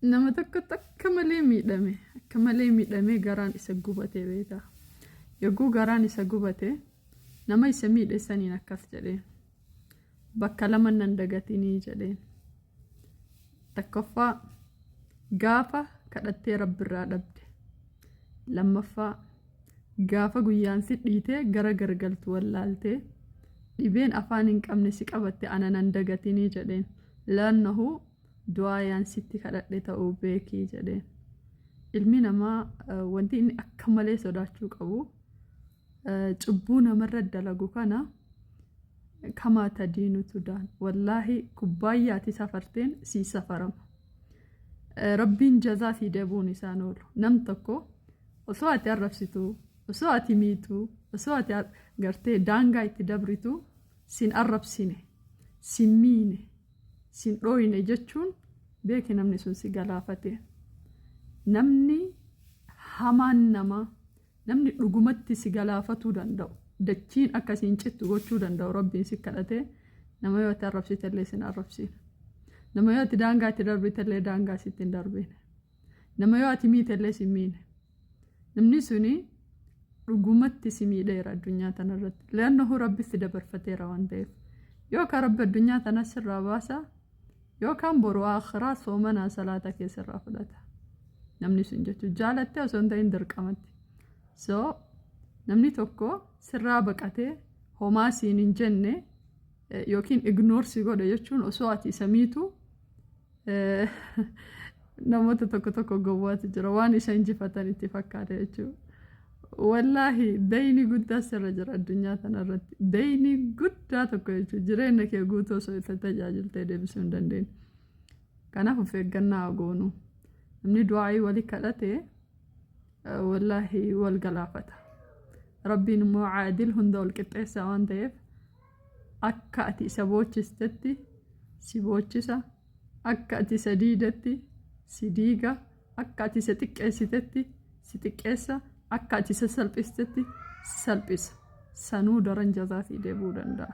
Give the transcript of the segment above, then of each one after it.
Nama tokkotti akka malee miidhame, akka malee miidhamee garaan isa gubate beektaa. Yogguu garaan isa gubate nama isa miidhe saniin akkas jedheen. Bakka lama nan dagatinii jedheen. Tokkoffaa, gaafa kadhattee Rabbirraa dhabde. Lammaffaa, gaafa guyyaan si dhiitee gara gargaltu wallaaltee dhibeen afaan hin qabne si qabatte ana nan dagatinii jedheen. Laannahu du'aayaan sitti kadhadhe ta'uu beekii jedheen. Ilmi namaa wanti inni akka malee sodaachuu qabu cubbuu namarra dalagu kana kamaa tadiinu tudaan, wallaahi kubbaayyaati safarteen sii safarama. Rabbiin jazaa sii deebuun isaan oolu. Nam tokko osoo ati arrabsitu, osoo ati miitu, osoo ati gartee daangaa itti dabritu sin arrabsine, sin miine, sin dhooyne jechuun beeki, namni sun si galaafate. Namni hamaan namaa, namni dhugumatti si galaafatuu danda'u, dachiin akkasiin cittu gochuu danda'u, Rabbiin si kadhate nama yoo ati arrabsitellee sin arrabsine. Nama yoo ati daangaa itti darbitellee daangaa sitti hin darbine. Nama yoo ati miitellee si miine. Namni suni dhugumatti si miidheera addunyaa tanarratti. Leannahu Rabbi si dabarfateera waan ta'eef. Yookaan Rabbi addunyaa tana sirraa baasa, yookaan boru akhiraa soomanaa salaata kee sirraa fudhata. Namni sun jechuun jaalattee osoo hin ta'in dirqamatti. So namni tokko sirraa baqatee homaa siin hin jenne yookiin ignore si godhe jechuun osoo ati isa miitu, namoota tokko tokko gowwaatu jira, waan isa injifatan itti fakkaata jechuudha. Wallaahi dayni guddaa sirra jira addunyaa tanarratti. Dayni guddaa tokko jechuudha. Jireenya kee guutuu osoo isa tajaajiltee deebisuu hin dandeenye. Kanaaf of eeggannaa goonu. Namni du'aayii walii kadhate wallaahi wal galaafata. Rabbiin immoo caadil, hunda wal qixxeessaa waan ta'eef, akka ati isa boochistetti si boochisa, akka ati isa diidetti si diiga, akka ati isa xiqqeessitetti si xiqqeessa, akka ati isa salphistetti si salphisa. Sanuu daran jazaa si deebi'uu danda'a.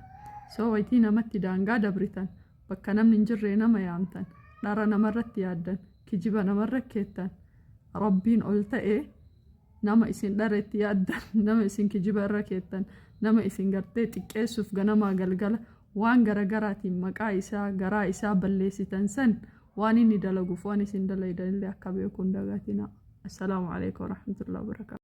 So wayitii namatti daangaa dabritan, bakka namni hin jirre nama yaamtan, dhara namarratti yaaddan, kijiba namarra keettan, Rabbiin ol ta'e nama isin dhara itti yaaddan, nama isin kijiba irra keettan, nama isin gartee xiqqeessuuf ganamaa galgala waan garagaraatiin maqaa isaa, garaa isaa balleessitan san, waan inni dalaguuf waan isin dalaydanillee akka beeku hin dagatinaa. Assalaamu alaikum warahmatullahi wabarakatuh.